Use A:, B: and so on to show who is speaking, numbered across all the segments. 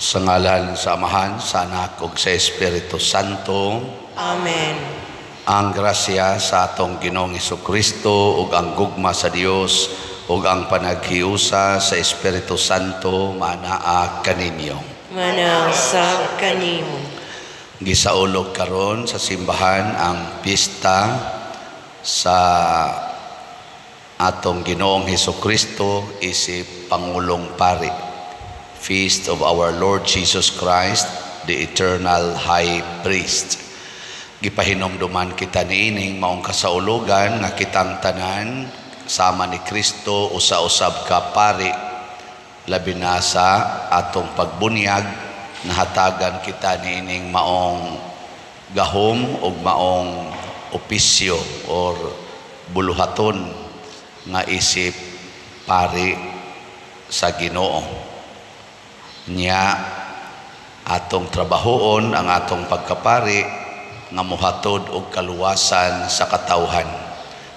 A: Sa ngalan sa Amahan, sa Anak ug sa Espiritu Santo.
B: Amen.
A: Ang grasya sa atong Ginoong Kristo ug ang gugma sa Dios ug ang panaghiusa sa Espiritu Santo manaa kaninyo.
B: Manaa sab kanimo.
A: Gisaulog karon sa simbahan ang pista sa atong Ginoong Hesus Kristo isip Pangulong Pari. Feast of our Lord Jesus Christ, the eternal High Priest. Gipahinomduman kita niining maong kasaulugan nga kitang tanan sama ni Kristo usa-usab ka pari, labi na sa atong pagbunyag, nahatagan kita niining maong gahom ug maong opisyo or buluhaton nga isip pari sa Ginoo. Nya atong trabahoon ang atong pagkapari nga mohatod og kaluwasan sa katawhan.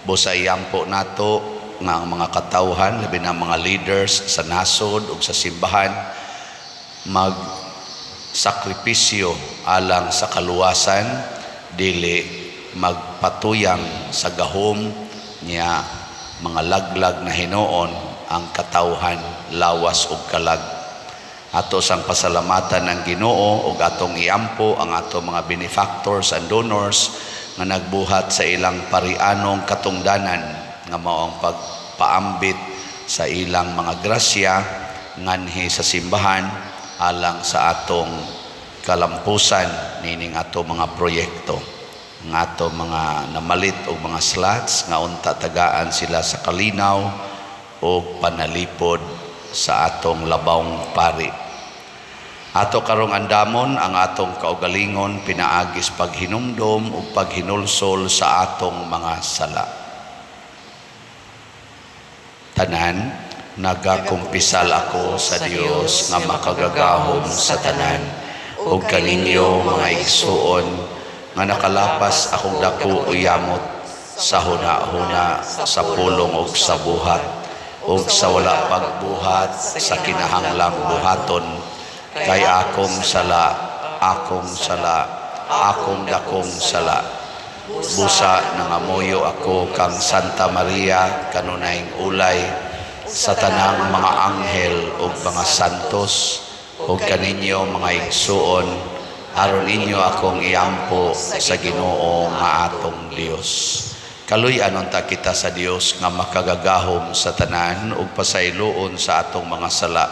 A: Busa iyampo nato nga ang mga katawhan, labi na mga leaders sa nasod ug sa simbahan, mag sakripisyo alang sa kaluwasan, dili magpatuyang sa gahom niya mga laglag na hinuon ang katawhan lawas ug kalag. Ato sang pasalamatan ng Ginoo ug atong iampo ang ato mga benefactors and donors nga nagbuhat sa ilang parianong katungdanan nga mao ang pagpaambit sa ilang mga grasya nganhi sa simbahan alang sa atong kalampusan nining ato mga proyekto, ang ato mga namalit og mga slots nga unta tagaan sila sa kalinaw o panalipod sa atong labawng pari. Ato karong andamon ang atong kaugalingon pinaagis paghinumdom ug paghinulsol sa atong mga sala. Tanan, nagakumpisal ako sa Dios nga makagagahom sa tanan ug kaninyo, mga igsuon, nga nakalapas akong dako o yamot sa huna-huna, sa pulong ug sa buhat ug sa wala pagbuhat sa kinahanglang buhaton, kay akong sala, akong sala, akong dakong sala. Busa nangamuyo ako kang Santa Maria, kanunayng ulay, sa tanang mga anghel ug mga santos, ug kaninyo, mga igsuon, aron inyo akong iampo sa Ginoo nga atong Dios. Kaluy-an unta kita sa Dios nga makagagahom sa tanan ug pasayloon sa atong mga sala.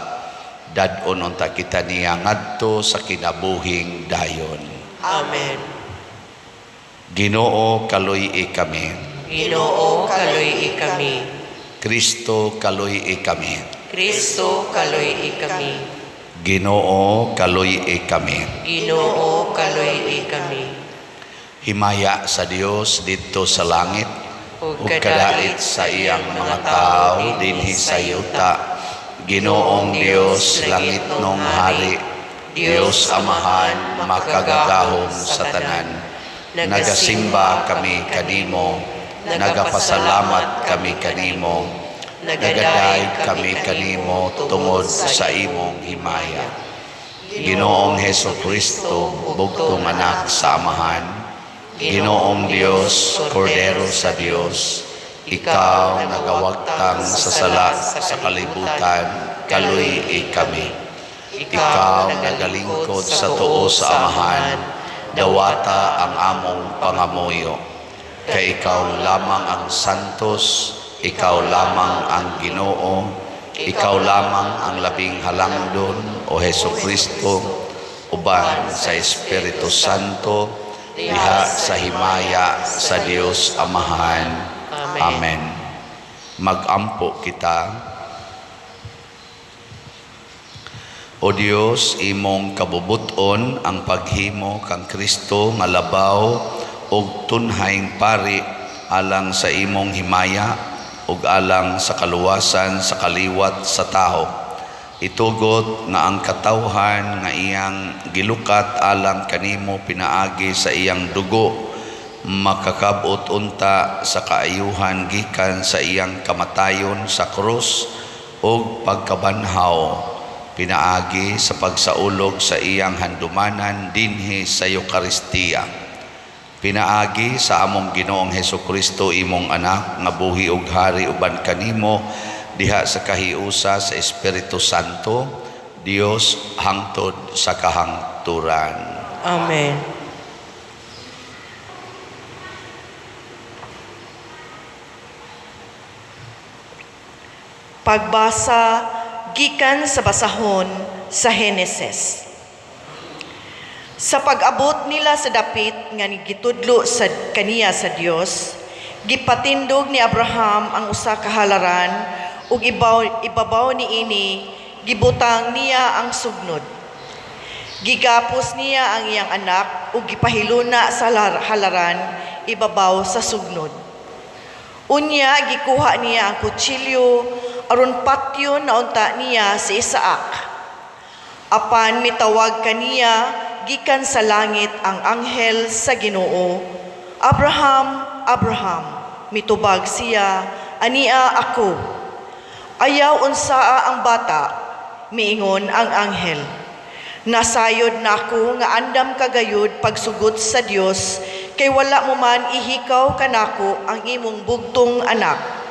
A: Dad-on unta kita niya ngadto sa kinabuhing dayon.
B: Amen.
A: Ginoo, kaluy-i kami.
B: Ginoo, kaluy-i kami.
A: Kristo, kaluy-i kami.
B: Kristo, kaluy-i kami.
A: Ginoo, kaluy-i kami.
B: Ginoo, kaluy-i kami.
A: Himaya sa Dios didto sa langit ug kadait sa iyang mga tawo dinhi sa yuta. Ginoong Dios, langitnong hari, Dios Amahan, makagagahom sa tanan. Nagasimba kami kanimo, nagapasalamat kami kanimo, nagadayeg kami kanimo tungod sa imong himaya. Ginoong Heso Kristo, bugtong anak sa Amahan, Ginoong Dios, Kordero sa Dios, ikaw nagawagtang sa sala sa kalibutan, kaluy-i kami. Ikaw nagalingkod sa tuo sa Amahan, dawata ang among pangamuyo. Kay ikaw lamang ang santos, ikaw lamang ang Ginoo, ikaw lamang ang labing halangdon, o Heso Kristo, uban sa Espiritu Santo, diha sa himaya sa Dios Amahan.
B: Amen.
A: Amen. Magampo kita. O Dios, imong kabubuton ang paghimo kang Kristo nga labaw ug tunhaing pari alang sa imong himaya ug alang sa kaluwasan sa kaliwat sa tawo. Itugot nga ang katawhan nga iyang gilukat alang kanimo pinaagi sa iyang dugo makakab-ot unta sa kaayuhan gikan sa iyang kamatayon sa krus ug pagkabanhaw. Pinaagi sa pagsaulog sa iyang handumanan dinhi sa Eukaristiya. Pinaagi sa among Ginoong Hesukristo, imong anak, nga buhi ug hari uban kanimo diha sa kahiusa sa Espiritu Santo, Dios hangtod sa kahangturan.
B: Amen.
C: Pagbasa gikan sa basahon sa Henesis. Sa pag-abot nila sa dapit nga gitudlo sa kaniya sa Dios, gipatindog ni Abraham ang usa ka halaran ug ibabaw niini gibutang niya ang sugnod. Gigapos niya ang iyang anak ug gipahiluna sa halaran ibabaw sa sugnod. Unya gikuha niya ang kutsilyo aron patyon na unta niya si Isaac. Apan mitawag kaniya gikan sa langit ang anghel sa Ginoo, "Abraham, Abraham." Mitubag siya, "Ania ako." "Ayaw unsaa ang bata," miingon ang anghel. "Nasayod na ako nga andam kagayod pagsugot sa Dios, kay wala mo man ihikaw kanako ang imong bugtong anak."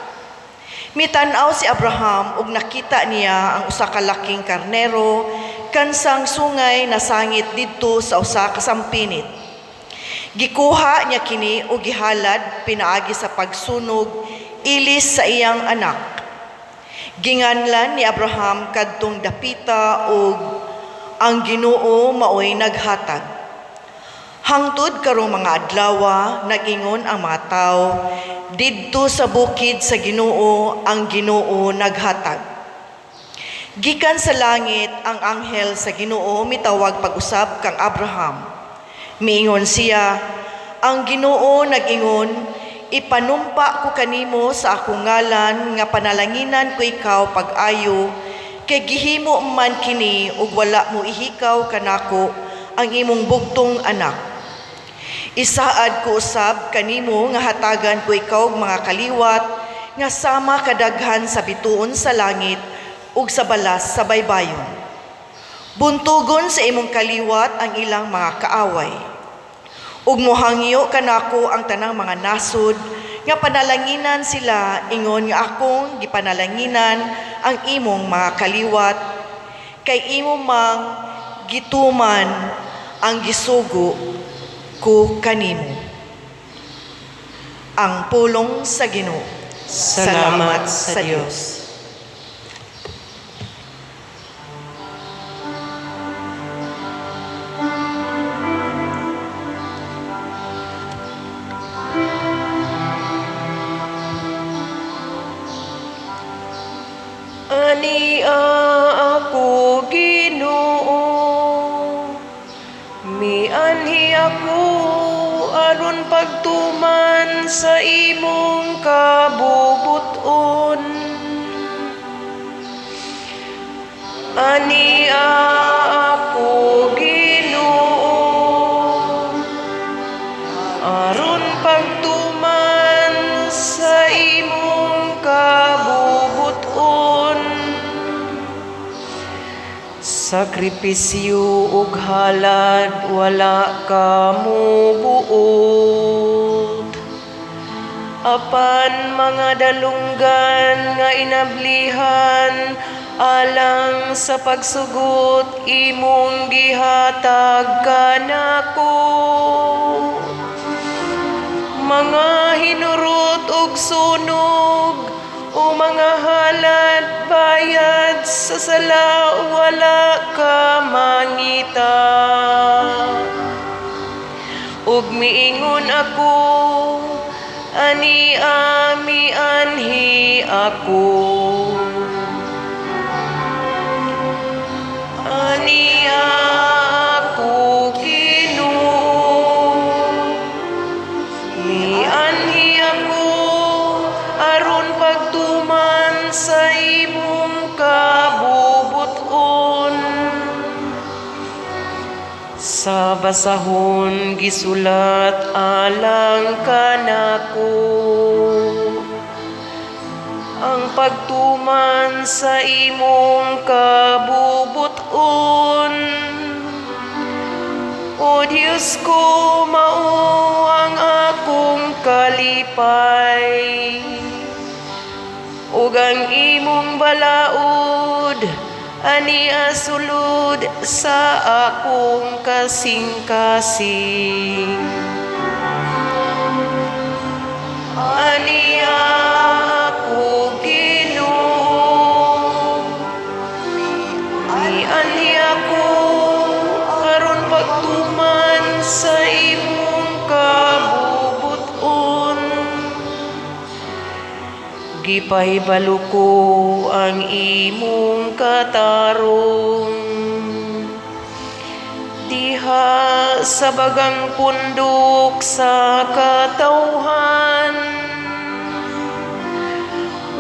C: Mitan-aw si Abraham ug nakita niya ang usa ka laking karnero kansang sungay nasangit didto sa usa ka sampinit. Gikuha niya kini ug gihalad pinaagi sa pagsunog ilis sa iyang anak. Ginganlan ni Abraham kadtong dapita og ang Ginoo maoy naghatag. Hangtod karong mga adlawa, nag-ingon ang mga tawo, "Didto sa bukid sa Ginoo ang Ginoo naghatag." Gikan sa langit ang anghel sa Ginoo mitawag pag-usab kang Abraham. Miingon siya, "Ang Ginoo nag-ingon, ipanumpa ko kanimo sa akong ngalan nga panalanginan ko ikaw pag-ayo, kay gihimo man kini ug wala mo ihikaw kanako ang imong bugtong anak. Isaad ko usab kanimo nga hatagan ko ikaw og mga kaliwat nga sama kadaghan sa bituon sa langit ug sa balas sa baybayon. Buntugon sa imong kaliwat ang ilang mga kaaway. Ug mohangyo kanako ang tanang mga nasod nga panalanginan sila ingon nga akong gipanalanginan ang imong mga kaliwat, kay imo mang gituman ang gisugo ko kanimo." Ang pulong sa Ginoo.
B: Salamat sa Dios. Ania ako, Ginoo, mianhi ako aron pagtuman sa imong kabubuton. Ania ako, Ginoo, aron pagtuman sa imong kabubuton. Sakripisyo ug halad wala ka mubuot, apan mga dalunggan nga inablihan alang sa pagsugot imong gihatag kanako. Mga hinurot ug sunog o mga halad bayad sa sala wala ka mangita. Ug miingon ako, ani mianhi ako. Ani ako, Ginoo, mianhi ako aron pagtuman sa imong kabubuton. Sa basahon gisulat alang kanako. Ang pagtuman sa imong kabubuton. O Diyos ko, mao ang akong kalipay. Ug ang imong balaod ania sulod sa akong kasing-kasing. Anhi ako, Ginoo. Mianhi ako aron pagtuman sa imong kabubuton. Gipahibalo ko ang imong katarong diha sa bagang pundok sa katawhan.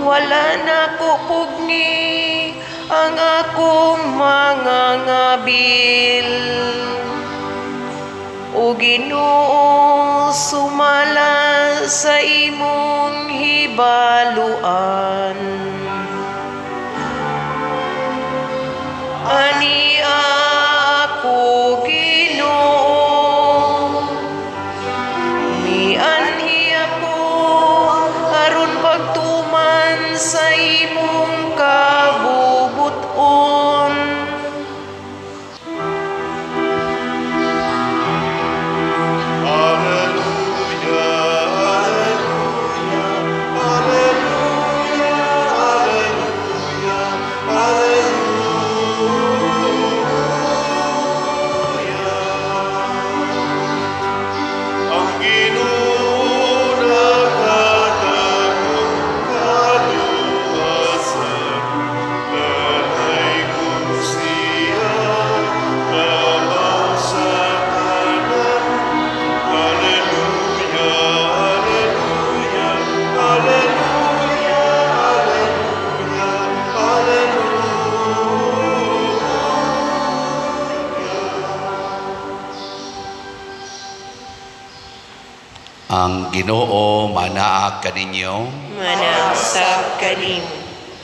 B: Wala nako pugni ang akong mga ngabil. O Ginoo, sumala sa imong hibaluan. Anhi ako, Ginoo. Mianhi ako aron pagtuman sa imong kabubuton.
D: Alleluia, alleluia, alleluia, alleluia, alleluia. Ang Ginoo nagahatag kaluwasan, Nanaygon siya labaw sa tanan. Alleluia, alleluia, alleluia, alleluia, alleluia.
A: Ang Ginoo manaa kaninyo.
B: Manausab kanimo.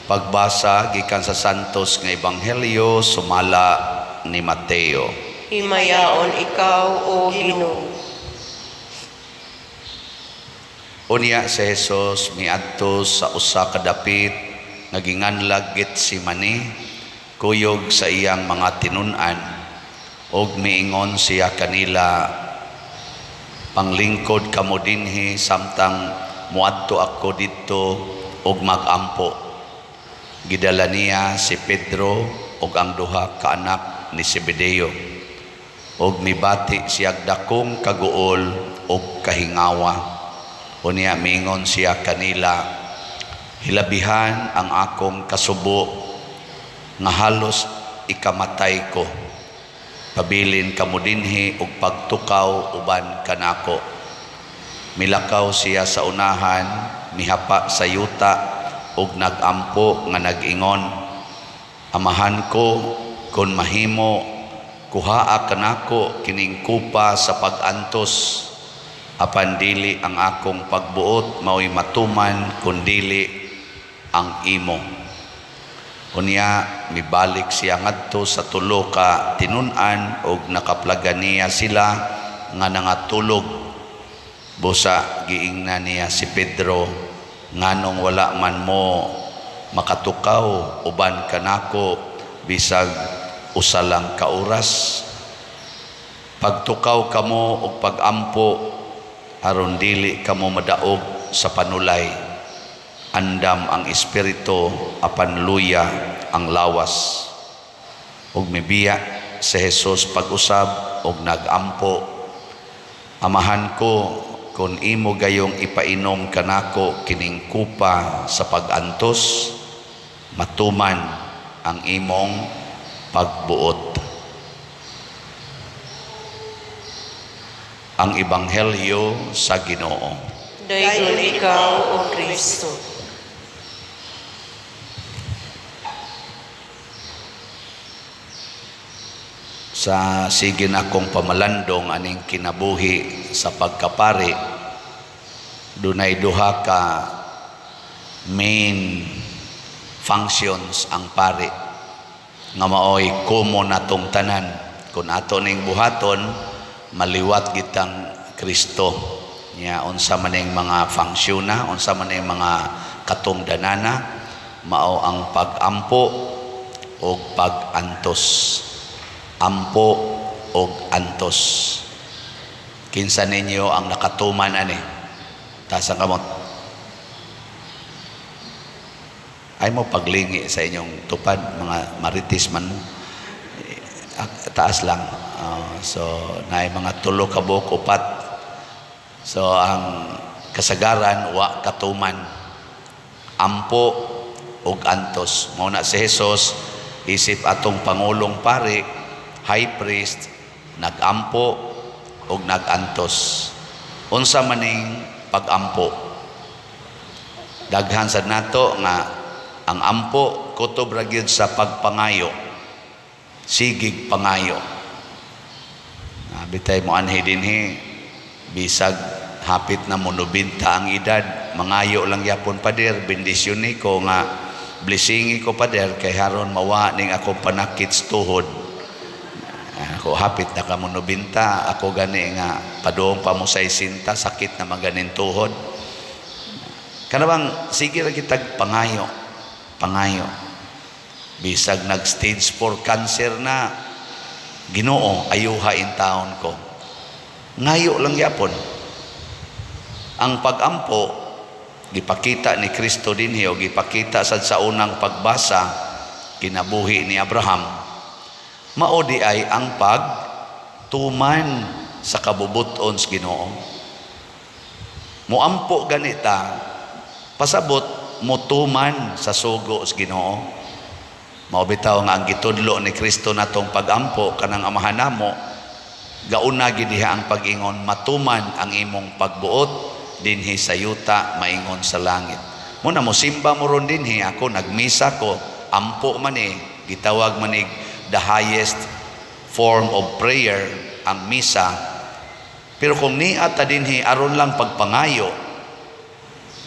A: Pagbasa gikan sa Santos nga Ebanghelyo sumala ni Mateo.
B: Himayaon ikaw, o Ginoo.
A: Unya si Jesus miadto sa usa ka dapit nga ginganlag Getsemani, kuyog sa iyang mga tinun-an, ug miingon siya kanila, panglingkod kamo dinhi samtang moadto ako didto ug mag-ampo. Gidala niya si Pedro ug ang duha ka anak ni Zebedeo, ug mibati siyag dakong kaguol ug kahingawa. Unya miingon siya kanila, hilabihan ang akong kasubo nga halos ikamatay ko. Pabilin kamo dinhi ug pagtukaw uban kanako. Milakaw siya sa unahan, mihapa sa yuta ug nagampo nga nag-ingon, Amahan ko, kon mahimo, kuhaa kanako kining kupa sa pag-antos. Apan dili ang akong pagbuot mao'y matuman, kundili ang imo. Unya mibalik siya ngadto sa tulo ka tinun-an ug nakaplagan niya sila nga nangatulog. Busa giingnan niya si Pedro, nganong wala man mo makatukaw uban kanako bisag usa lang ka oras? Pagtukaw kamo og pagampo aron dili kamo madaog sa panulay. Andam ang espiritu apan luya ang lawas. Ug mibiya si Jesus pag-usab og nagampo, Amahan ko, kon imo gayong ipainom kanako kining kupa sa pag-antos, matuman ang imong pagbuot. Ang Ebanghelyo sa Ginoo.
B: Dayon ikaw, O Kristo.
A: Sa sige na kong pamalandong aning kinabuhi sa pagkapari, dunay duha ka main functions ang pari nga maoy common natong tanan. Kung ato ning buhaton, maliwat kitang Kristo. Nya unsa man ning mga function na, unsa man ning mga katungdanana? Mao ang pag-ampo o pag-antos. Ampo og antos. Kinsa ninyo ang nakatuman ani? Taas ang kamot. Ay mo paglingi sa inyong tupad, mga maritis man mo. Taas lang. So naay mga tulo ka buok, upat. So ang kasagaran wa katuman ampo ug antos. Mao na si Jesus isip atong pangulong pari, high priest, nagampo ug nagantos. Unsa maning pagampo? Daghan sad nato nga ang ampo kutob ra gyud sa pagpangayo, sigig pangayo. Bitay mo anhi dinhi, bisag hapit na monobinta ang edad, mangayo lang yapon, "Pader, bendisyon ni ko nga blessingi ko, pader, kay haron mawa ning akong panakit sa tuhod." Ako hapit na ka monobinta, ako gani nga padung pa mo sa isinta, sakit na maganin tuhod. Kanabang sige ra kitag pangayo, pangayo. Bisag nag stage 4 cancer na, "Ginoo, ayuha in taon ko." Ngayo lang yapon. Ang pagampo gipakita ni Kristo dinhi o gipakita sad sa unang pagbasa, kinabuhi ni Abraham. Mao di ay ang pagtuman sa kabubuton sa Ginoo. Muampo ganita, pasabot mutuman sa sugo sa Ginoo. Mao bitaw nga ang gitudlo ni Kristo natong pagampo, kanang Amahan namo, gauna gid diha ang pag-ingon, "Matuman ang imong pagbuot dinhi sa yuta maingon sa langit." Mo na mosimba mo ron dinhi, ako nagmisa ko, ampo man eh, gitawag man ig the highest form of prayer ang misa. Pero kung niya ta dinhi aron lang pagpangayo,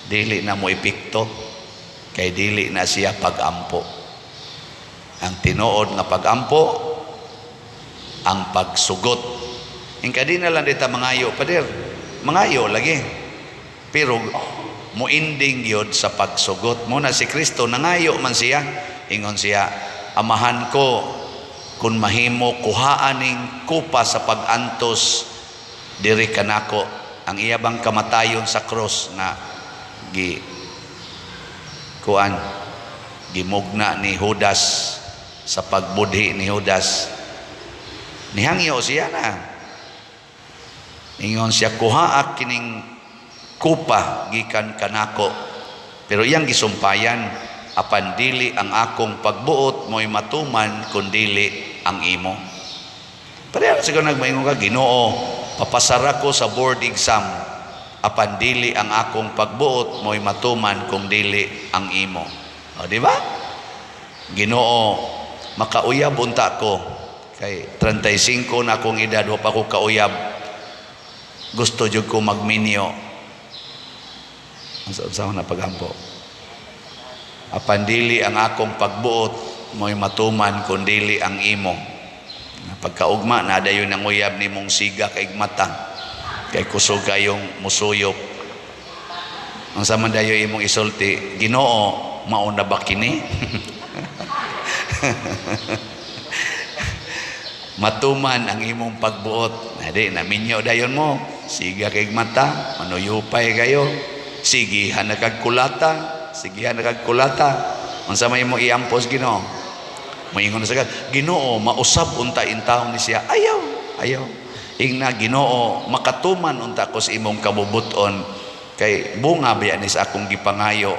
A: dili na mo epekto kay dili na siya pagampo. Ang tinuod nga pagampo, ang pagsugot. Ingka di na lang dita mangayo, "Pader," mangayo lagi. Pero muinding yun sa pagsugot. Mo na si Kristo, nangayo man siya. Ingon siya, "Amahan ko, kung mahimo, kuhaan ning kupa sa pag-antos diri kanako." Ang iya bang kamatayon sa cross nga gi kuan, gimugna ni Judas, sa pagbudhi ni Judas, nihangyo siya na. Ingon siya, "Kuhaa kining kupa gikan kanako." Pero iyang gisumpayan, "Apan dili ang akong pagbuot mo'y matuman kundili ang imo." Pareha siguro nagmaingon ka, "Ginoo, papasara ko sa board exam." "Apan dili ang akong pagbuot mo'y matuman kung dili ang imo." O, di ba? "Ginoo, makauyab unta ko. Kay 35 na akong edad, wa pa ko kauyab. Gusto jud ko magminyo." Ang sa na pagampo? "Apan dili ang akong pagbuot mo'y matuman kun dili ang imo." Pagkaugma na dayon ang uyab nimong siga kay mata. Kay kusog kayong musuyop. Ang sa man dayo imong isulti, "Ginoo, mao na ba kini?" Matuman ang imong pagbuot. Adi, naminyo dayon mo. Siga kay mata, manuyupay kayo. Sigihan na kag kulata, sigihan na kag kulata. Unsa may imong iampos, Ginoo? Moingon na sa Ginoo, "Mausab unta intawon ni siya." Ayaw, ayaw. Ingna, "Ginoo, makatuman unta ko sa imong kabubuton kay bunga biya ni sa akong gipangayo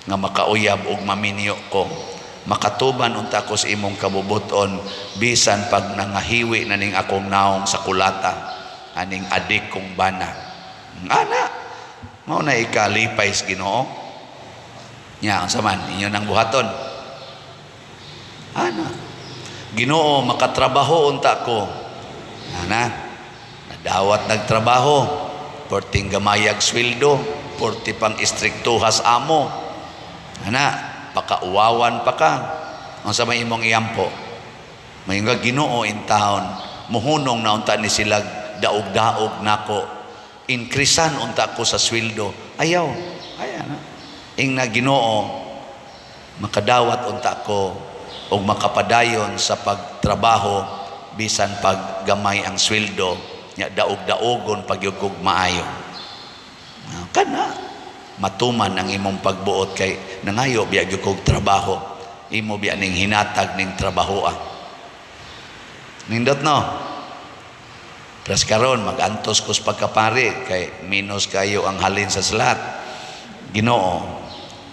A: nga makauyab og maminyo ko. Makatuman unta ko sa imong kabubuton bisan pag nangahiwi na ning akong naong sa kulata aning adik kong bana." Ana, mao na ikalipay sa Ginoo. Nya unsa man inyo nang buhaton? Ana, "Ginoo, makatrabaho unta ko." Ana, nadawat nagtrabaho, porting gamayag sweldo, porti pang istriktuhas amo. Ana, pakauwawan pa ka. Unsa may imong iampo? May nga Ginoo in town, muhunong na unta ni sila daog-daog nako. Inkrisan unta ko sa sweldo. Ayaw. Ayaw na. Ing na Ginoo, makadawat unta ko og makapadayon sa pagtrabaho bisan pag gamay ang sweldo nya daog-daogon pagyud kog maayo. Kana matuman ang imong pagbuot kay nangayo biya gyud kog trabaho, imo biya ning hinatag ning trabahoa. Nindot, no? Pras karon magantos ko sa pagkapari kay minus kayo ang halin sa slot. Ginoo,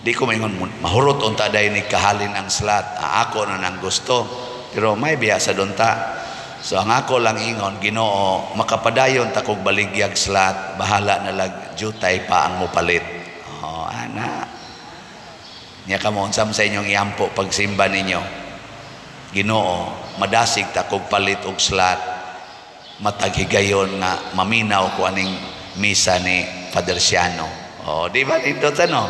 A: di ko maingon mahurot unta dahil ni kahalin ang slot. Ah, ako na nang gusto. Pero may biya sa dunta. So ang ako lang ingon, Ginoo, makapadayon ta kog baligyag slot, bahala na lag jutay pa ang mopalit. Oh, ana. Nya kamo, unsam sa inyong iampo pagsimba ninyo? Ginoo, madasig ta kog palit og slot, matag higayon nga maminaw ko aning misa ni Father Siano. Oh, di ba nindot, ano?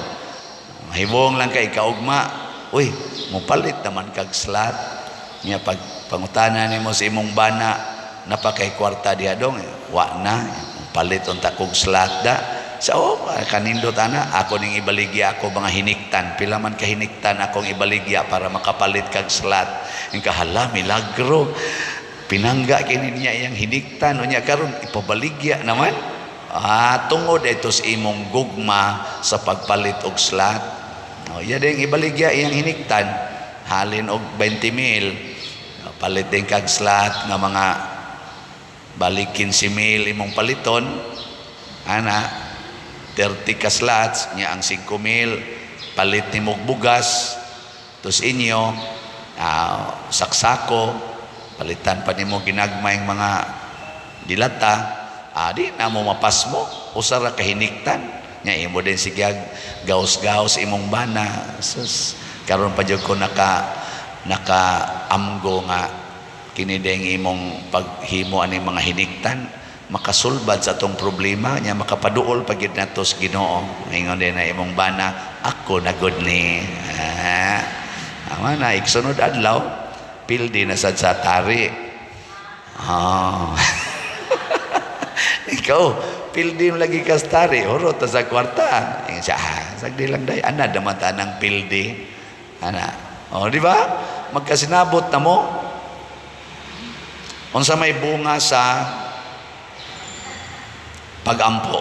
A: Mahibong lang kay kaugma. Uy, mupalit naman kag slot. Nya pag pangutana nimo sa imong bana, napakay kwarta diha dong, wa na, palit unta kog slot da. Sa oh, kanindot ana, ako ning ibaligya ako mga hiniktan. Pila man ka hiniktan akong ibaligya para makapalit kag slot. Ing kahala, milagro. Pinangga kini niya iyang hiniktan, unya karon ipabaligya naman. Ah, tungod ito sa imong gugma sa pagpalit og slot. Oh, iya ding ibaligya iyang hiniktan, halin og 20 mil. Palit din kag slot nga mga balik 15 mil imong paliton. Ana, 30 ka slots, nya ang 5 mil palit nimo og bugas tos inyo, saksako, palitan pa nimo ginagmayng mga dilata, di na mo mapasmo, usa ra ka hiniktan. Nya imo din sigyag gaos-gaos imong bana. Sus, karon pa jud ko naka amgo nga kini ding imong paghimo aning mga hiniktan makasulbad sa atong problema, nya makapaduol pa gyud nato sa Ginoo. Ingon din na imong bana, ako na gud ni. Ama na iksunod adlaw pildi na sad sa tari. Ah. Ikaw, pildi mo lagi ka sa tari, hurot ta sa kwarta. Ingon siya, sagdi lang day, ana naman ta ng pildi. Ana. O, di ba? Magkasinabot na mo. Unsa may bunga sa pagampo?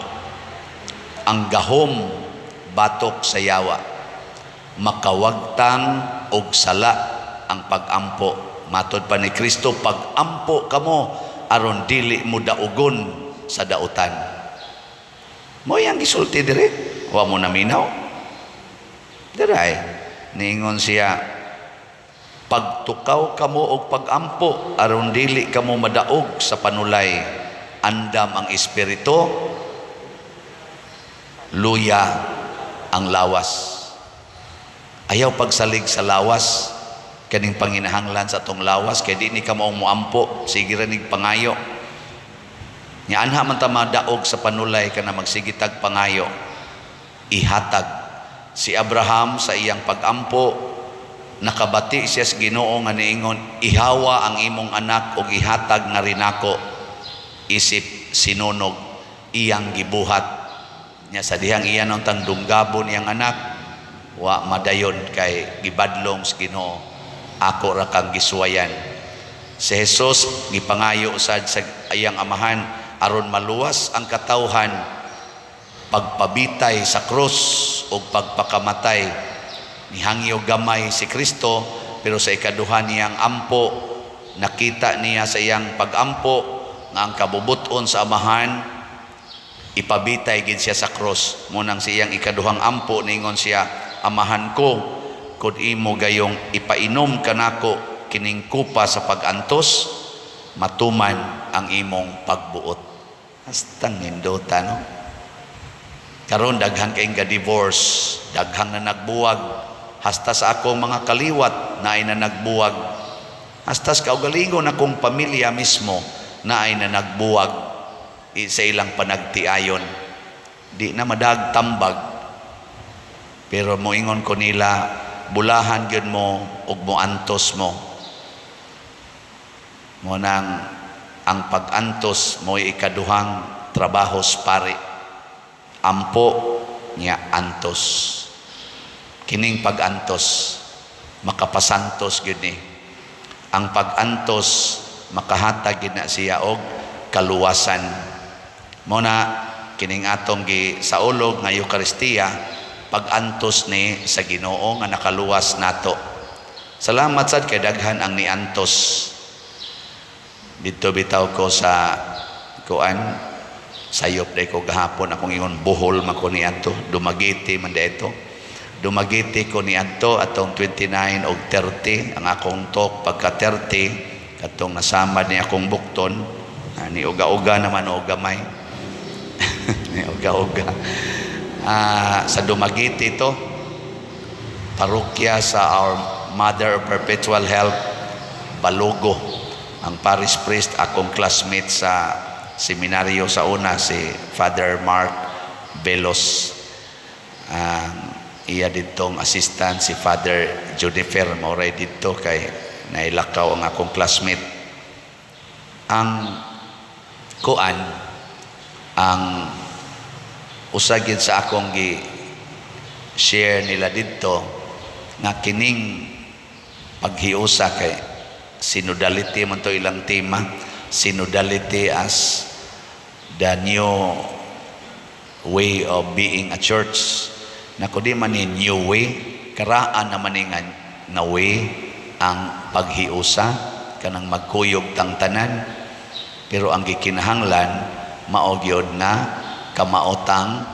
A: Ang gahom batok sa yawa. Makawagtang og sala ang pagampo. Matod pa ni Kristo, pagampo kamo aron dili mo daugon sa dautan. Mo yang gisulti dire, wa mo naminaw. Diray, niingon siya, pagtukaw kamo og pagampo aron dili kamo madaog sa panulay. Andam ang espiritu, luya ang lawas. Ayaw pagsalig sa lawas, kaning panginahanglan sa atong lawas kay di ni ka maong moampo, sige ra nig pangayo. Nya anha man ta madaog sa panulay kana magsigitag pangayo. Ihatag si Abraham sa iyang pagampo, nakabati siya sa Ginoo nga niingon, ihawa ang imong anak og ihatag nga rinako isip sinunog, iyang gibuhat. Nya sa dihang iya tang dunggabon iyang anak, wa madayon kay gibadlong sa Ginoo, ako ra kang gisuwayan. Si Jesus gipangayo sad sa iyang amahan aron maluwas ang katawhan pagpabitay sa krus o pagpakamatay. Nihangyo gamay si Kristo, pero sa ikaduha niyang ampo, nakita niya sa iyang pagampo nga ang kabubuton sa amahan ipabitay gid siya sa krus. Munang sa iyang ikaduhang ampo ningon siya, amahan ko, kung imo gayong ipainom kanako kining kupa sa pag-antos, matuman ang imong pagbuot. Hastang nindota, no? Karon daghan kayong ga-divorce, daghang na nagbuwag, hasta sa akong mga kaliwat na ay na nagbuwag, hasta sa kaugalingon akong pamilya mismo na ay na nagbuwag sa ilang panagtiayon. Di na madagtambag. Pero moingon ko nila, bulahan gyud mo ug moantos mo. Mo nang ang pag-antos mo'y ikaduhang trabaho sa pari. Ampo niya, antos. Kining pag-antos makapasantos gyud ni. Ang pag-antos makahatag gyud na siya og kaluwasan. Mo na kining atong gi saulog nga Eukaristiya, pag-antos ni sa Ginoo nga nakaluwas nato. Salamat sad kay daghan ang niantos. Dito bitaw ko sa kuan, sayop day ko gahapon, akong ingon Bohol man ko niadto, Dumaguete man ito. Dumaguete ko niadto atong 29 og 30 ang akong talk. Pagka 30 katong nasamad ni akong bukton, ni uga-uga naman o gamay, ni uga-uga. Sa Dumaguete to, parokya sa Our Mother of Perpetual Help Balogo. Ang parish priest, akong classmate sa seminaryo sa una, si Father Mark Velos. Ang iya ditong assistant si Father Junifer, mao didto kay nailakaw ang akong classmate. Ang kuan, ang usa gid sa akong gi share nila didto nga kining paghiusa kay synodality man to ilang tema, synodality as the new way of being a church. Nako, di man ni new way, karaan naman ni nga na way ang paghiusa, kanang magkuyog tang tanan, pero ang gikinahanglan mao gyud nga kamaotang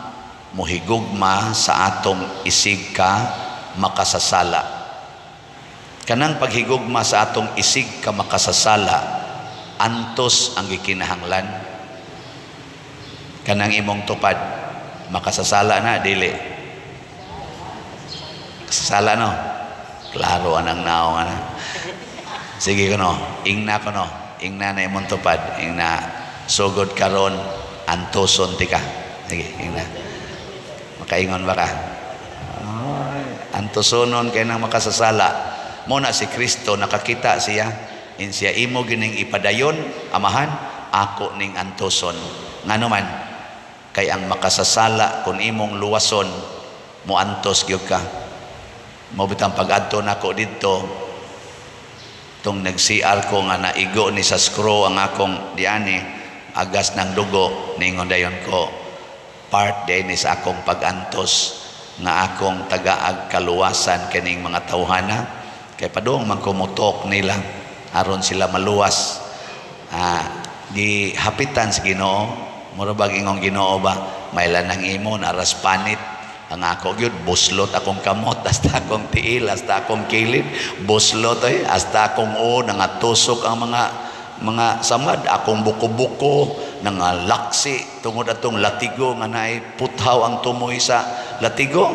A: mohigugma sa atong isig ka makasasala. Kanang paghigugma sa atong isig ka makasasala, antos ang gikinahanglan. Kanang imong tupad, makasasala na, dili? Kasasala, no? Klaro anang naong ana. Sige kuno, ingna kuno, ingna na imong tupad, ingna, "Sugod karon antoson tika." Sige, ingna. Makaingon ba ka? Ay, antosonon kay nang makasasala. Mo na si Kristo nakakita siya, in siya, "Imo gining ipadayon, Amahan, ako ning antoson." Ngano man? Kay ang makasasala, kung imong luwason, moantos gyud ka. Mao bitang pag-adto nako didto, tong nag-CR ko nga naigo ni sa screw ang akong diani, agas ng dugo, ningon dayon ko, part din ni sa akong pag-antos nga akong tagaag kaluwasan kining mga tawhana, kay padung man kumutok nila aron sila maluwas. Gihapitan sa Ginoo, mura bag ingong Ginoo ba, "Maylan ang imo naras panit." Ang ako gyud, buslot akong kamot, hasta akong tiil, hasta akong kilid buslot ay, hasta akong o nangatusok ang mga samad, akong buko-buko nangalaksi tungod atong latigo nga naay puthaw ang tumoy sa latigo.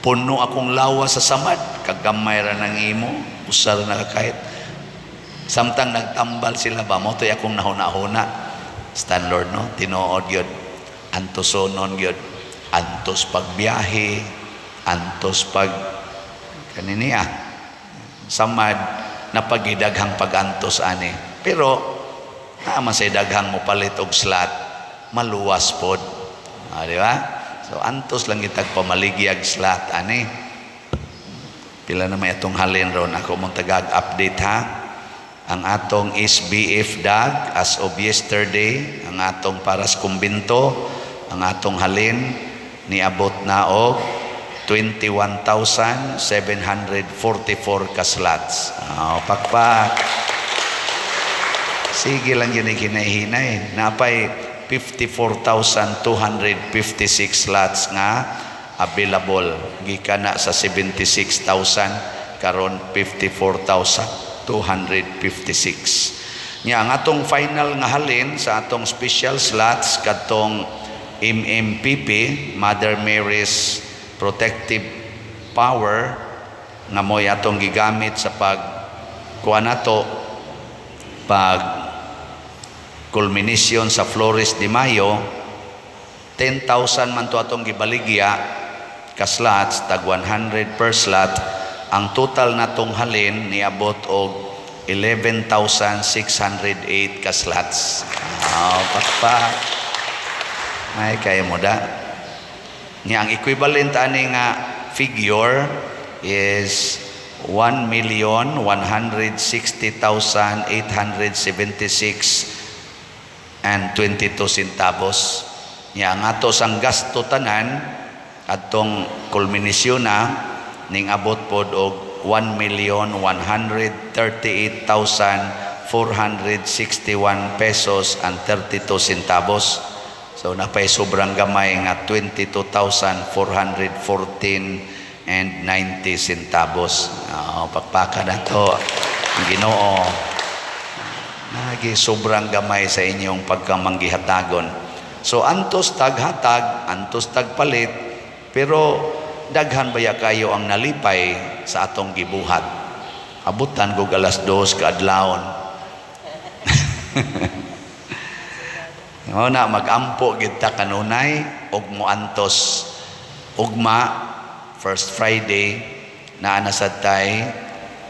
A: Puno akong lawas sa samad. Kagamay ra ng imo, usa ra nakakahit. Samtang nagtambal sila ba mo to'y akong nahuna-huna, stand Lord, no, tinuod gyud, antosonon gyud, antos pagbiyahe, antos pag kaniniya samad, napagidaghang pagantos ani. Pero naa man say daghang mo palit og slot, maluwas pod. Di ba? So antos lang kitag pamaligyag slot ani. Pila na may atong halin ron? Ako mong tagag update ha. Ang atong SBF DAG as of yesterday, ang atong paras kumbinto, ang atong halin niabot na og 21,744 ka slots. Oh, pakpak. Sige lang yun, kinahinay. Napay 54,256 slots nga available. Gikan na sa 76,000, karon 54,256. Nya ang atong final nga halin sa atong special slots kadtong MMPP, Mother Mary's Protective Power, nga mo'y atong gigamit sa pag kuha nato, pag culmination sa Flores de Mayo, 10,000 man to atong gibaligya. ka slots, tag 100 per slot. Ang total natong halin niabot og 11,608 ka slots. Ah, pakpak. May kaya mo da. Nya ang equivalent ani nga figure is 1,160,876 and 22 centavos. Nya ang ato sang gasto tanan atong kulminasyon na ning abot pod og 1,138,461 pesos and 32 centavos. So napay sobrang gamay nga 22,414 and 90 centavos. Oh, pakpaka na to. Ang Ginoo. Nagi sobrang gamay sa inyong pagkamanggihatagon. So antos taghatag, antos tagpalit, pero daghan baya kayo ang nalipay sa atong gibuhat. Abutan kog alas 2 kaadlawon. Mao na magampo gid ta kanunay og moantos ugma, first Friday, naa na sad tay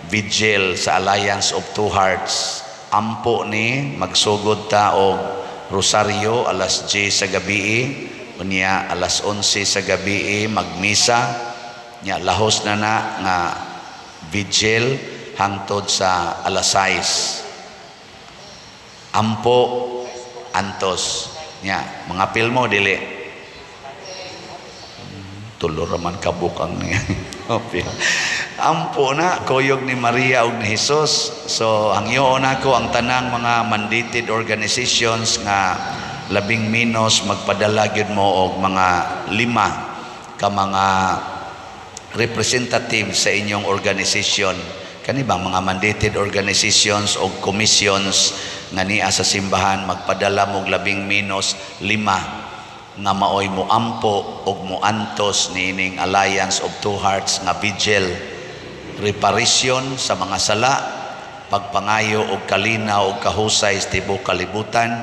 A: vigil sa Alliance of Two Hearts. Ampo ni magsugod ta og rosaryo alas 10 sa gabi, unya alas 11 sa gabi magmisa, nya lahos na na nga vigil hangtod sa alas 6. Ampo, antos. Nya mga pilmo dili tulo raman kabukang niya. Ampo na kuyog ni Maria ug ni Jesus. So hangyoon nako ang tanang mga mandated organizations nga labing menos magpadala gyud mo og mga lima ka mga representative sa inyong organization, kani bang mga mandated organizations o commissions nga niya sa simbahan. Magpadala mo og labing menos lima nga maoy moampo og moantos niining Alliance of Two Hearts nga vigil, reparation sa mga sala, pagpangayo og kalinaw og kahusay sa tibuok kalibutan,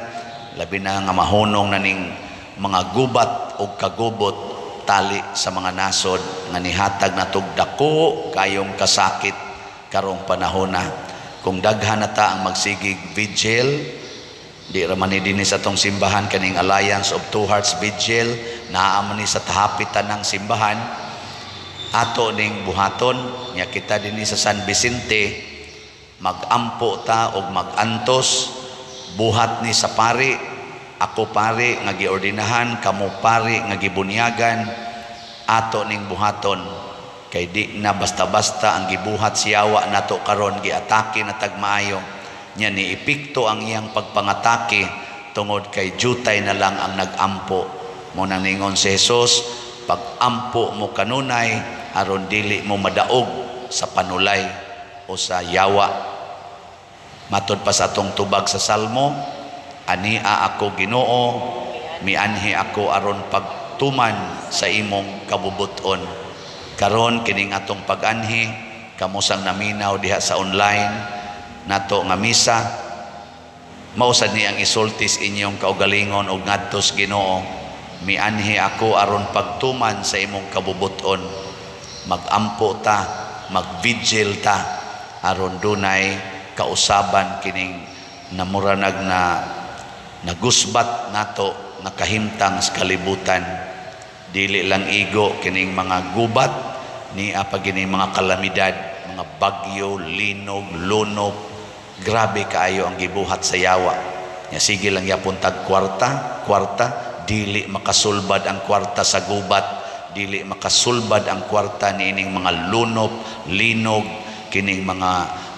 A: labi na nga mahunong na ning mga gubat og kagubot tali sa mga nasod nga nihatag natog dako kayong kasakit karong panahona. Kung daghan na ta ang magsigig vigil, di ra man ni dinhi sa atong simbahan kaning Alliance of Two Hearts Vigil, naa man ni sa tahapitan ng simbahan. Ato ning buhaton. Nya kita dinhi sa San Vicente, magampo ta og magantos. Buhat ni sa pari, ako pari nga giordinahan, kamo pari nga gibunyagan, ato ning buhaton kay di na basta-basta ang gibuhat si yawa nato karon. Giatake na tag maayo nya, ni epekto ang iyang pagpangatake tungod kay jutay na lang ang nagampo. Mo nang ningon si Jesus, pag-ampo mo kanunay aron dili mo madaog sa panulay o sa yawa. Matod pa sa atong tubag sa Salmo, "Ania ako, Ginoo, mianhi ako aron pagtuman sa imong kabubuton." Karon kining atong pag-anhi, kamo sang naminaw diha sa online nato nga misa, mao sad ni ang isultis inyong kaugalingon og ngadtos Ginoo, mianhi ako aron pagtuman sa imong kabubuton. Magampo ta, magvigil ta aron dunay kausaban kining namuranag na nagusbat nato nga kahimtang sa kalibutan. Dili lang igo kining mga gubat ni pa kining mga kalamidad, mga bagyo, linog, lunok. Grabe kaayo ang gibuhat sa yawa. Nya sige lang yapon tag kwarta kwarta, dili makasulbad ang kwarta sa gubat, dili makasulbad ang kwarta niining mga lunop, linog, kining mga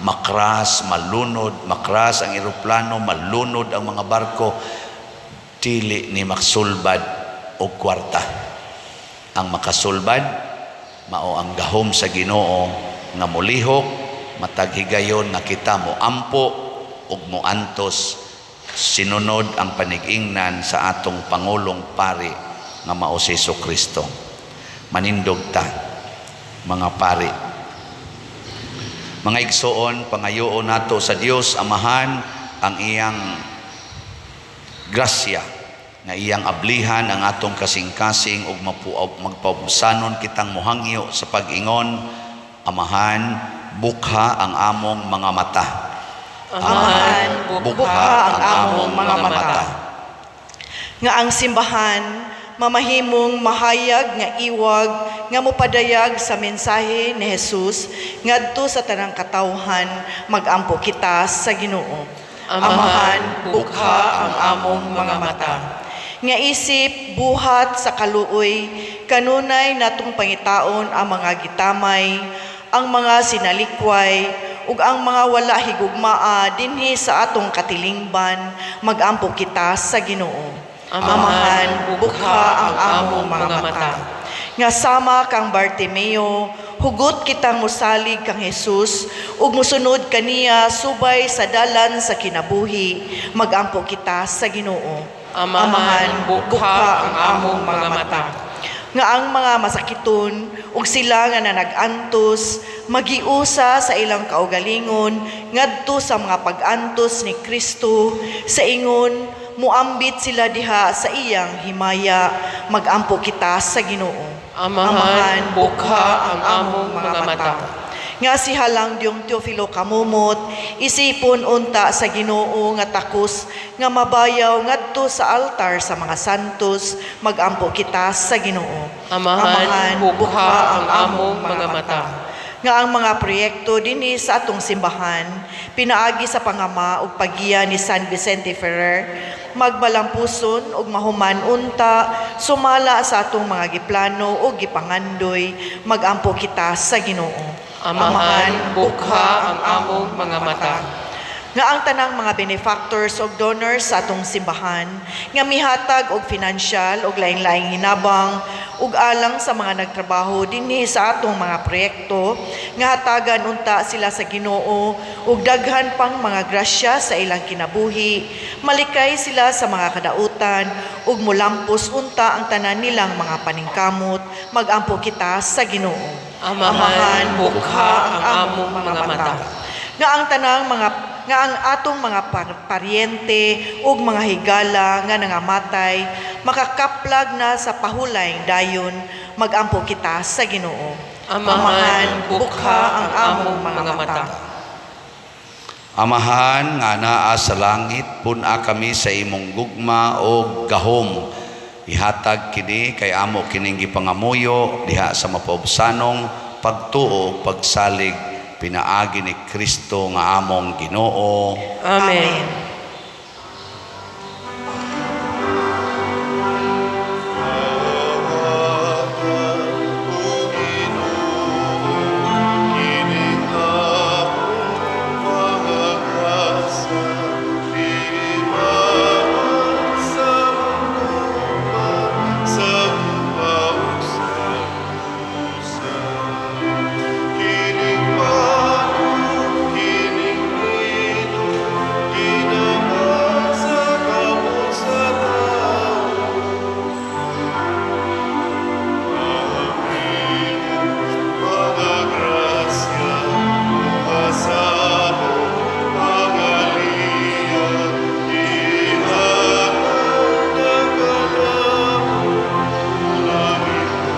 A: makras, malunod, makras ang eroplano, malunod ang mga barko, dili ni makasulbad og kwarta. Ang makasulbad mao ang gahom sa Ginoo nga molihok matag higayon nga kita mo ampo ug moantos sinunod ang panig-ingnan sa atong pangulong pari nga mao si Kristo. Manindog ta, mga pari. Mga igsoon, pangayoon nato sa Dios Amahan ang iyang grasya Nga iyang ablihan ang atong kasing-kasing ug magpaubsanon kitang mohangyo sa pag-ingon, "Amahan, bukha ang among mga mata."
B: Amahan,
C: bukha ang among mga mata. Nga ang simbahan mamahimong mahayag nga iwag nga mopadayag sa mensahe ni Jesus ngadto sa tanang katawhan, magampo kita sa Ginoo.
B: Amahan, bukha ang among mga mata.
C: Nga isip buhat sa kaluoy, kanunay natong pangitaon ang mga gitamay, ang mga sinalikway, ug ang mga wala higugmaa dinhi sa atong katilingban, magampo kita sa Ginoo.
B: Amahan, bukha ang among mga mata.
C: Nga sama kang Bartimeo, hugot kitang musalig kang Jesus ug musunod kaniya subay sa dalan sa kinabuhi, magampo kita sa Ginoo.
B: Amahan, bukha ang among mga mata.
C: Nga ang mga masakiton ug sila nga nanag-antos magiusa sa ilang kaugalingon ngadto sa mga pag-antos ni Kristo sa ingon muambit sila diha sa iyang himaya, magampo kita sa Ginoo.
B: Amahan, bukha ang among mga mata.
C: Nga si Halang Diyong Teofilo Kamumot, isipon unta sa Ginoo nga takos nga mabayaw ngadto sa altar sa mga santos, magampo kita sa Ginoo.
B: Amahan, bukha ang among mga mata.
C: Nga ang mga proyekto dinhi sa atong simbahan pinaagi sa pangama ug paggiya ni San Vicente Ferrer magbalampuson ug mahuman unta sumala sa atong mga giplano ug gipangandoy, magampo kita sa Ginoo.
B: Amahan, bukha ang among mga mata.
C: Nga ang tanang mga benefactors ug donors sa atong simbahan nga mihatag og financial og laing-laing hinabang ug alang sa mga nagtrabaho dinhi sa atong mga proyekto, nga hatagan unta sila sa Ginoo ug daghan pang mga grasya sa ilang kinabuhi, malikay sila sa mga kadautan ug mulampos unta ang tanan nilang mga paningkamot, magampo kita sa Ginoo.
B: Amahan, bukha ang among mga mata.
C: Nga ang tanang mga nga ang atong mga paryente ug mga higala nga nangamatay makakaplag na sa pahulayng dayon, magampo kita sa Ginoo.
B: Amahan, bukha ang among mga mata.
A: Amahan nga naa sa langit, pun-a kami sa imong gugma o gahom. Ihatag kini kay amo kining gipangamuyo diha sa mapaubsanong pagtuo ug pagsalig pinaagi ni Kristo nga among Ginoo.
B: Amen.
D: O Ginoo, kining among mga kasakiman sa gugma sa ug sa kusa. Kining bago, kining lino, ginawa sa kamot sa tawo. Mga grasya, mga samong, mga liyag, ihatag na kanamo ang imong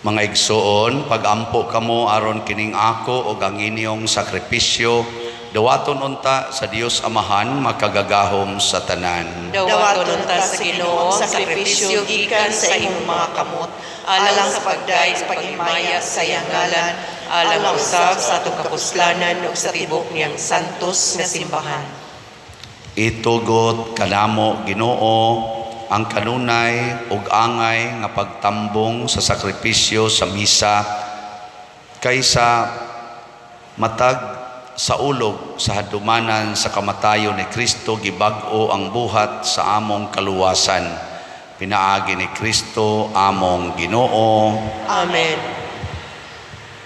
D: Ama.
A: Mga igsoon, pagampo kamo aron kining ako ug ang inyong sakripisyo dawaton unta sa Dios Amahan makagagahom sa tanan.
B: Dawaton unta sa Ginoo ang sakripisyo gikan sa imong mga kamot, alang sa pagdayeg sa paghimaya sa iyang ngalan, alang usab sa atong kapuslanan ug sa tibok niyang santos nga simbahan.
A: Itugot kanamo, Ginoo, ang kanunay ug angay nga pagtambong sa sakripisyo sa misa kaysa matag sa ulog sa hadumanan sa kamatayon ni Kristo gibag-o ang buhat sa among kaluwasan pinaagi ni Kristo among Ginoo.
B: Amen.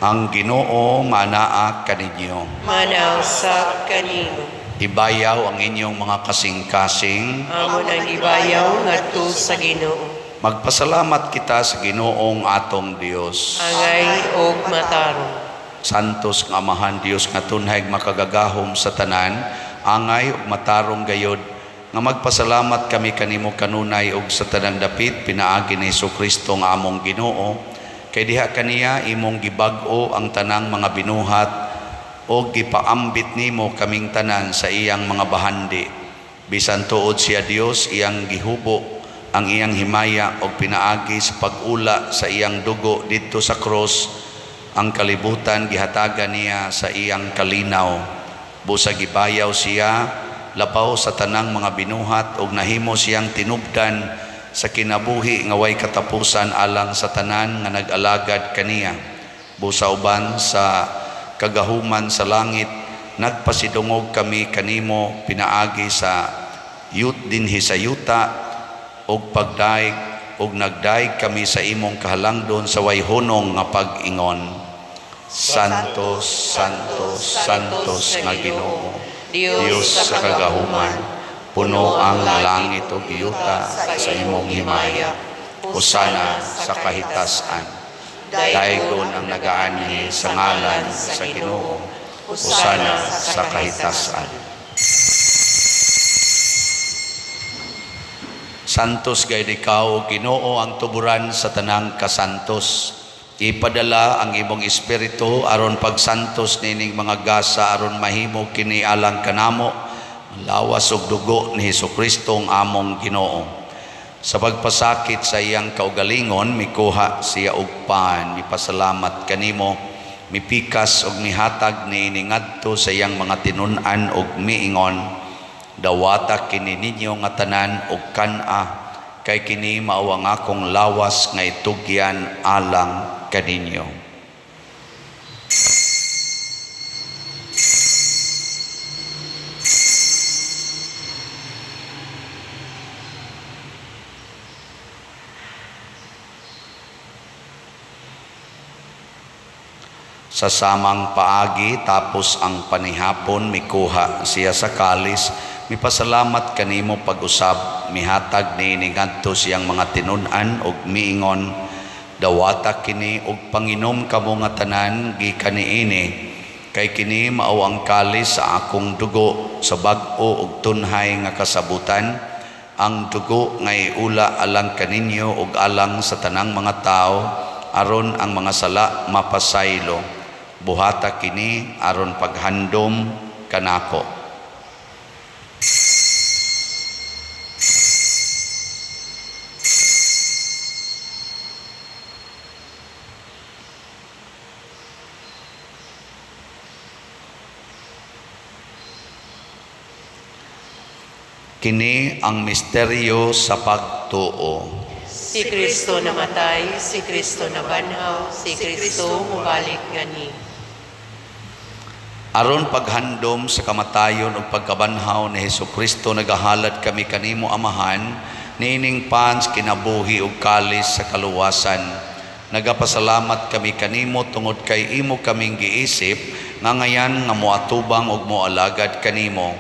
A: Ang Ginoo manaa kaninyo.
B: Manaw sa kanimo.
A: Ibayaw ang inyong mga kasing-kasing.
B: Amo nang ibayaw ngadto sa Ginoo.
A: Magpasalamat kita sa Ginoong atong Dios.
B: Angay og matarong.
A: Santos nga Amahan Dios nga tunhay makagagahom sa tanan, angay ug matarong gayod nga magpasalamat kami kanimo kanunay ug sa tanang dapit pinaagi ni Hesukristo nga among Ginoo, kay diha kaniya imong gibag-o ang tanang mga binuhat ug gipaambit nimo kaming tanan sa iyang mga bahandi. Bisan tuod siya Dios, iyang gihubo ang iyang himaya og pinaagi sa pag-ula sa iyang dugo didto sa krus ang kalibutan gihatagan niya sa iyang kalinaw. Busa gibayaw siya labaw sa tanang mga binuhat ug nahimo siyang tinubdan sa kinabuhi nga way katapusan alang sa tanan nga nag-alagad kaniya. Busa uban sa kagahuman sa langit nagpasidungog kami kanimo pinaagi sa yut dinhi sa yuta og pagdaig og nagdaig kami sa imong kahalangdon sa way hunong nga pag-ingon. Santos, Santos, Santos nga Ginoo, Dios sa kagahuman, puno ang langit ug yuta sa imong himaya. Hosana sa kahitasan. Daygon ang nagaanhi sa ngalan sa Ginoo. Hosana sa kahitasan. Santos gayud ikaw, Ginoo, ang tuburan sa tanang kasantos. Ipadala ang imong espiritu aron pagsantos nining mga gasa aron mahimo kini alang kanamo lawas ug dugo ni Hesukristo ang among Ginoo. Sa pagpasakit sa iyang kaugalingon, mikuha siya og pan, mipasalamat kanimo, mipikas og mihatag niini ngadto sa iyang mga tinun-an og miingon, dawata kini ninyo nga tanan og kan-a, kay kini mao ang akong lawas nga itugyan alang kaninyo. Sa samang paagi tapos ang panihapon, mikuha siya sa kalis, mipasalamat kanimo pag-usab, mihatag niini ngadto siyang mga tinun-an og miingon, dawata kini og panginom kamo nga tanan gikan niini, kay kini mao ang kalis sa akong dugo sa bag-o ug tunhay nga kasabutan, ang dugo nga iula alang kaninyo ug alang sa tanang mga tawo aron ang mga sala mapasaylo. Buhata kini aron paghandom kanako. Kini ang misteryo sa pagtuo.
B: Si Kristo namatay, si Kristo nabanhaw, si Kristo mubalik ngani.
A: Aron paghandom sa kamatayon ug pagkabanhaw ni Hesukristo, nagahalad kami kanimo Amahan niining pans kinabuhi ug kalis sa kaluwasan. Nagapasalamat kami kanimo tungod kay imo kaming giisip nga ngayan nga moatubang ug moalagad kanimo.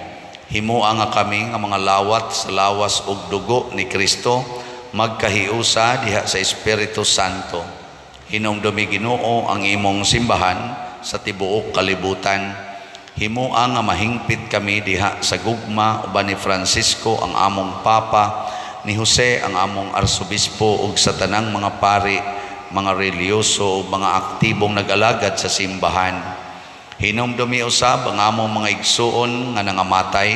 A: Himoa nga kami nga mga lawat sa lawas ug dugo ni Kristo magkahiusa diha sa Espiritu Santo. Hinumdumi Ginoo ang imong simbahan sa tibuok kalibutan. Himoa nga mahingpit kami diha sa gugma uban ni Francisco ang among Papa, ni Jose ang among Arsobispo ug sa tanang mga pari, mga relihiyoso ug mga aktibong nag-alagad sa simbahan. Hinumdumi usab ang among mga igsuon nga nangamatay,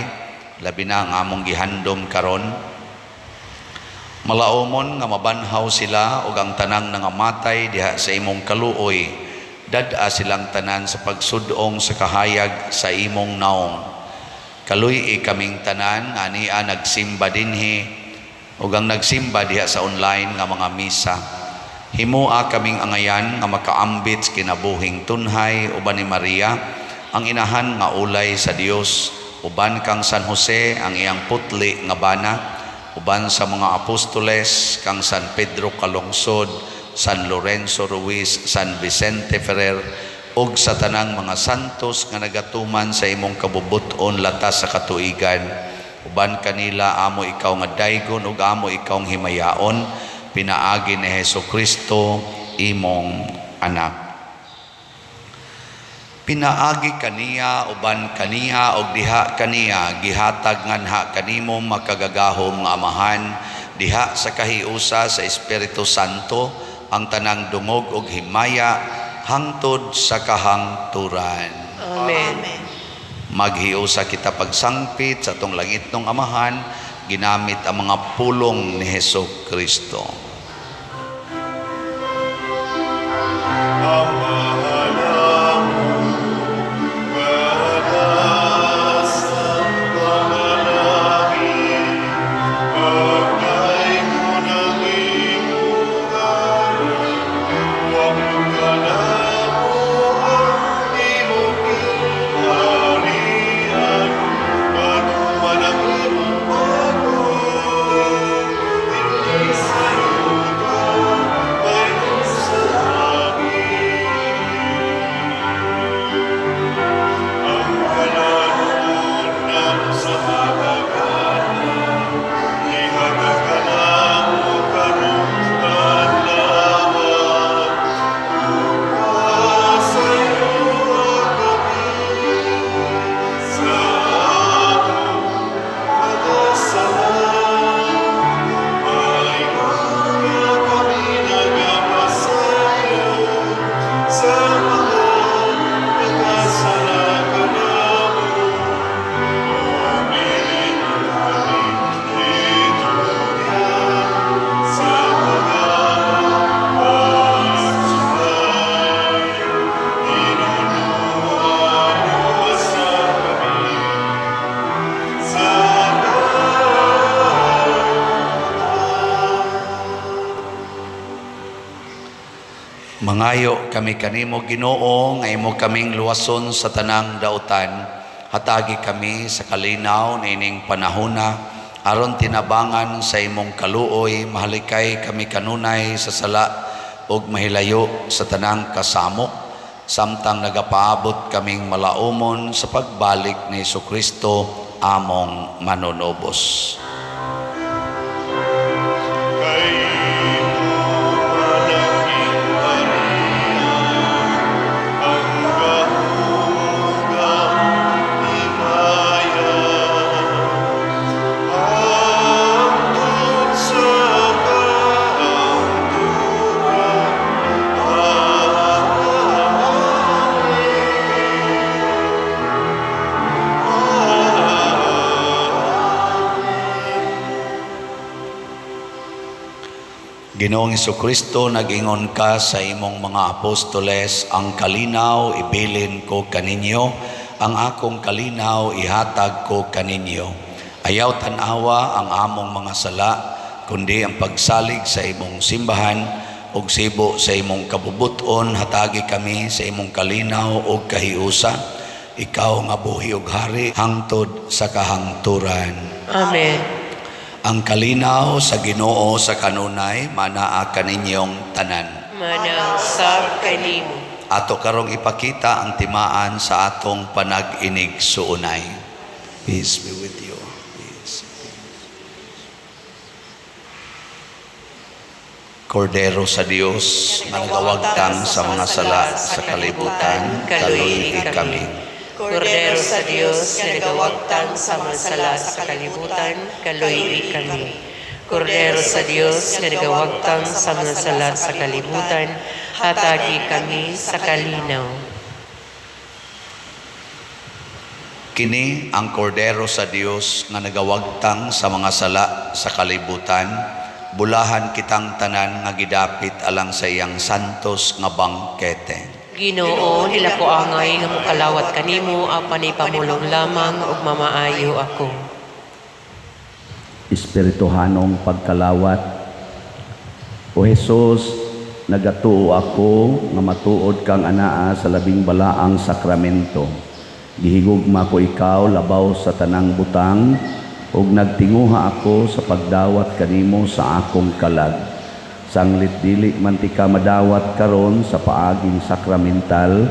A: labi na ang among gihandom karon. Malaumon nga mabanhaw sila ug ang tanang nangamatay diha sa imong kaluoy. Dad-a silang tanan sa pagsudong sa kahayag sa imong naong. Kaluy-i kaming tanan nga ania nagsimba dinhi ug ang nagsimba diha sa online nga mga misa. Himoa kaming angayan nga makaambit sa kinabuhing tunhay uban ni Maria, ang inahan nga ulay sa Dios, uban kang San Jose ang iyang putli nga bana, uban sa mga apostoles kang San Pedro Calungsod, San Lorenzo Ruiz, San Vicente Ferrer, ug sa tanang mga santos nga nagatuman sa imong kabubut-on latas sa katuigan. Uban kanila amo ikaw nga daygon ug amo ikaw himayaon, Pinaagi ni Hesu Kristo, imong anak. Pinaagi kaniya, uban kaniya, og diha kaniya, gihatag nganha kanimo makagagahom nga Amahan diha sa kahiusa sa Espiritu Santo ang tanang dungog ug himaya hangtod sa kahangturan.
B: Amen.
C: Amen.
A: Maghiusa kita pagsangpit sa atong langitnong Amahan ginamit ang mga pulong ni Hesu Kristo.
D: Amahan namo, nga nasa mga langit, pagdaygon ang imong ngalan, moabot kanamo ang imong gingharian, matuman ang imong pagbuot, dinhi sa yuta, mahimo sa langit. Ang kalanuon namo sa matag adlaw, ihatag kanamo karong adlaw. Ug pasayloa kami sa among mga sala, Paingon nga kami nagapasaylo sa mga nagkasala kanamo. Ug dili mo kami itugyan sa mga pagsulay. Hinumduma sa kami sa kalautan.
A: Mangayo kami kanimo, Ginoo, nga imo kaming luwason sa tanang dautan. Hatagi kami sa kalinaw niining panahona aron tinabangan sa imong kaluoy mahalikay kami kanunay sa sala ug mahilayo sa tanang kasamok samtang nagapaabot kaming malaumon sa pagbalik ni Kristo among manunubos.
D: Kay imo man ang gingharian, ang gahom ug ang himaya, hangtod sa kahangturan. Amen.
A: Ginoong Kristo, nag-ingon ka sa imong mga apostoles, "Ang kalinaw ibilin ko kaninyo, ang akong kalinaw ihatag ko kaninyo." Ayaw tan-awa ang among mga sala, kundi ang pagsalig sa imong simbahan ug sibo sa imong kabubuton, hatagi kami sa imong kalinaw ug kahiusa. Ikaw nga buhi ug hari hangtod sa kahangturan.
B: Amen.
A: Ang kalinaw sa Ginoo sa kanunay manaa kaninyong tanan.
B: Manaa sab kanimo.
A: Ato karong ipakita ang timaan sa atong panag-inigsuonay. Peace be with you. Peace. Kordero sa Dios nga nagawagtang sa mga sala sa kalibutan, kaluy-i kami.
B: Kordero sa Dios nga nagawagtang sa mga sala sa kalibutan, kaluy-i kami. Kordero sa Dios nga nagawagtang sa mga sala sa kalibutan, hatagi kami sa kalinaw.
A: Kini ang kordero sa Dios nga nagawagtang sa mga sala sa kalibutan, bulahan kitang tanan nga gidapit alang sa iyang santos nga bangkete.
B: Ginoo, dili ko angay nga mokalawat kanimo apan ipamulong lamang ug mamaayo ako.
A: Espirituhanong pagkalawat. O Jesus, nagatuo ako nga matuod kang anaa sa labing balaang sakramento. Gihigugma ko ikaw labaw sa tanang butang ug nagtinguha ako sa pagdawat kanimo sa akong kalag. Sanglit dili man tika madawat karon sa paaging sakramental,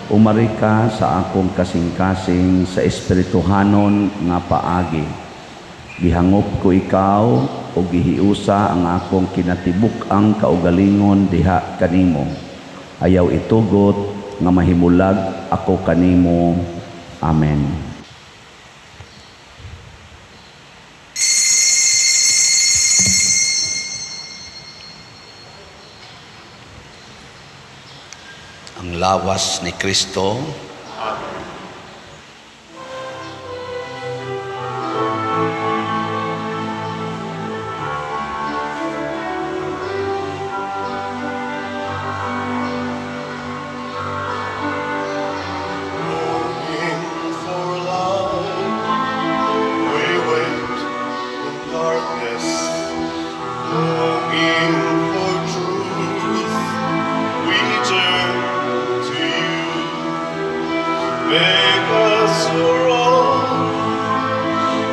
A: umari ka sa akong kasing-kasing sa espirituhanon nga paagi. Gihangop ko ikaw ug gihiusa ang akong kinatibuk-ang kaugalingon diha kanimo. Ayaw itugot nga mahimulag ako kanimo. Amen. Ang lawas ni Kristo.
D: Longing for light, we wait in darkness. Longing for truth, we turn to you. Make us your own,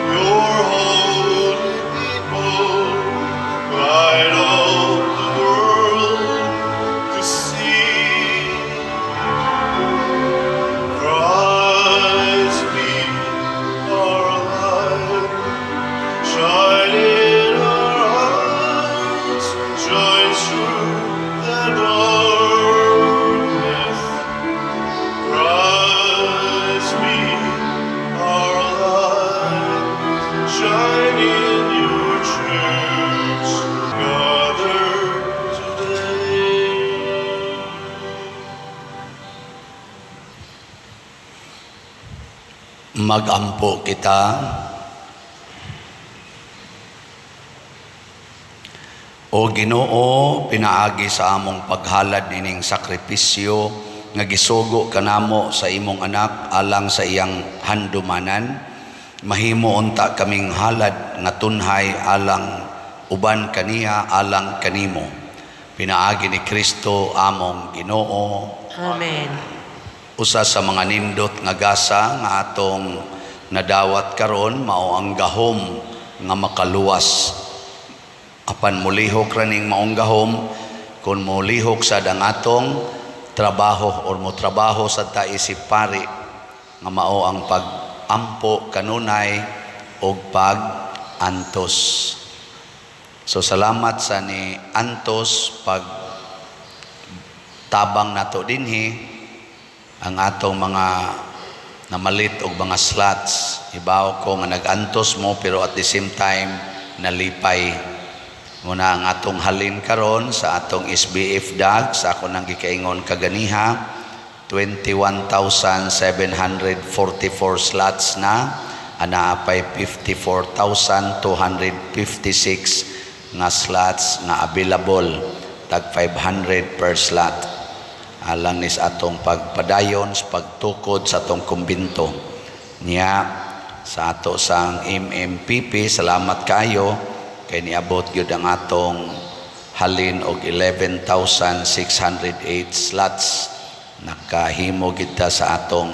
D: your holy people, light of the world to see. Christ be our light, shine in our hearts, shine through the darkness. Christ be our light, shine in your church, gathered today.
A: Magampo kita. O Ginoo, pinaagi sa among paghalad nining sakripisyo nga gisugo kanamo sa imong anak alang sa iyang handumanan, mahimo unta kaming halad nga tunhay alang uban kaniya alang kanimo. Pinaagi ni Kristo among Ginoo.
B: Amen.
A: Usa sa mga nindot nga gasa nga atong nadawat karon mao ang gahom nga makaluwas. Apan mulihok ra ning maong gahom kun molihok sad ang atong trabaho or motrabaho sad ta isip pari nga mao ang pag-ampo kanunay og pag-antos. So salamat sa ni Antos pag tabang nato dinhi ang atong mga namalit og mga slots. Ibaw ko nga nag-antos mo pero at the same time nalipay. Muna ang atong halin karon sa atong SBF DAG sa ako nang gikaingon kaganiha, 21,744 slots na, anaa pay 54,256 nga slots nga available, tag 500 per slot. Alang nis atong pagpadayon sa pagtukod sa atong kumbinto. Niya sa ato sang MMPP, salamat kayo kay niabot gyud ang atong halin og 11,608 slots. Nakahimo gid ta sa atong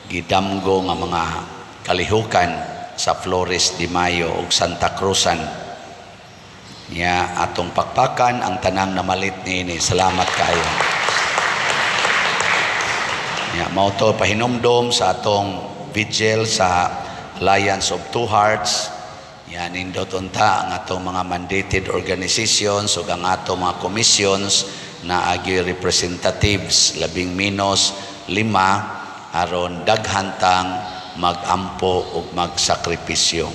A: gidamgo nga mga kalihukan sa Flores de Mayo ug Santa Cruzan. Niya atong pakpakan ang tanang namalit niini. Salamat kaayo. Niya mao to pahinumdom sa atong vigil sa Alliance of Two Hearts. Yan, nindot unta ang atong mga mandated organizations ug ang atong mga commissions na agi representatives labing minos 5 aron daghantang magampo ug magsakripisyo.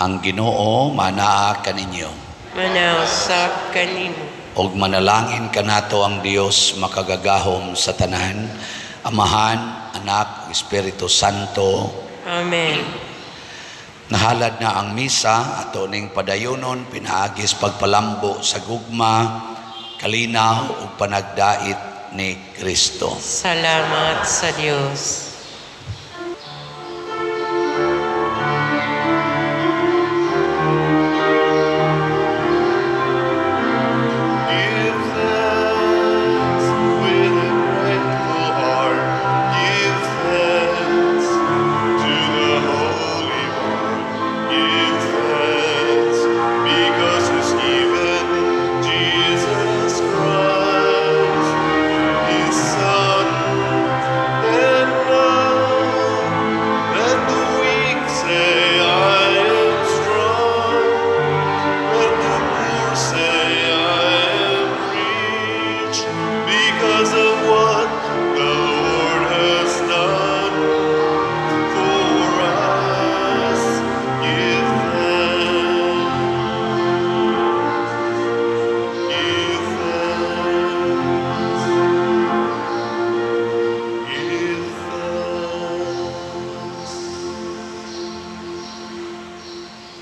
A: Ang Ginoo manaa kaninyo.
B: Manausap kanimo.
A: Og manalangin kanato ang Dios makagagahom sa tanan, Amahan, Anak, Espiritu Santo.
B: Amen.
A: Nahalad na ang misa ato ning padayonon pinaagis pagpalambo sa gugma, kalinaw ug panagdait ni Kristo.
B: Salamat sa Dios.